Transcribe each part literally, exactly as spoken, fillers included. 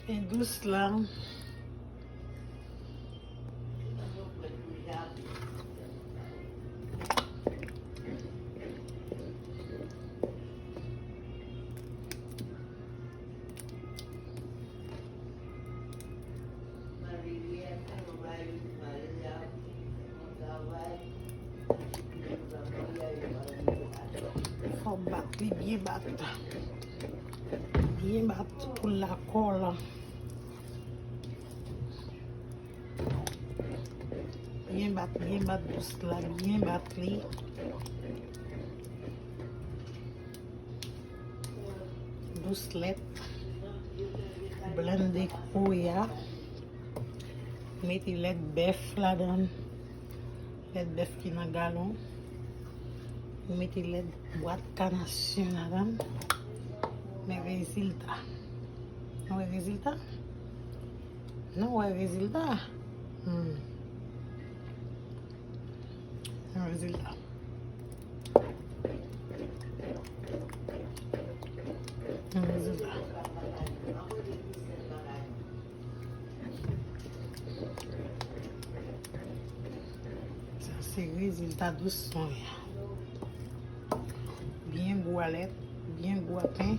Pen dous la. Fò w bat li byen bat. Byen bat pou l la kò la. Byen bat, byen bat dous la, byen bat li. Dous lèt. Blende kouya. Mete lèt bèf ladan. Lèt bèf ki nan galon. Ou mete lèt bwat kanasyon ladan. Men rezilta. Nou wè rezilta? Nou wè rezilta? Hmm. Yon rezilta. Yon rezilta. Sa se rezilta dous son an. Byen gou a lèt, byen gou a pen,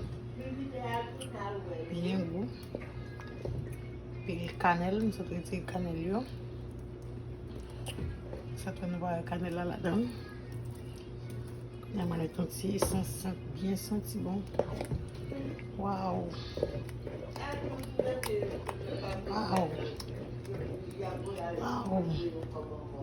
byen gou. Pil kanèl, m sot retire kanèl yo. Sa fè nou pa wè kanèl la ladan. Kounye a m al met yon ti esans byen santi bon. Waw. Waw. Waw.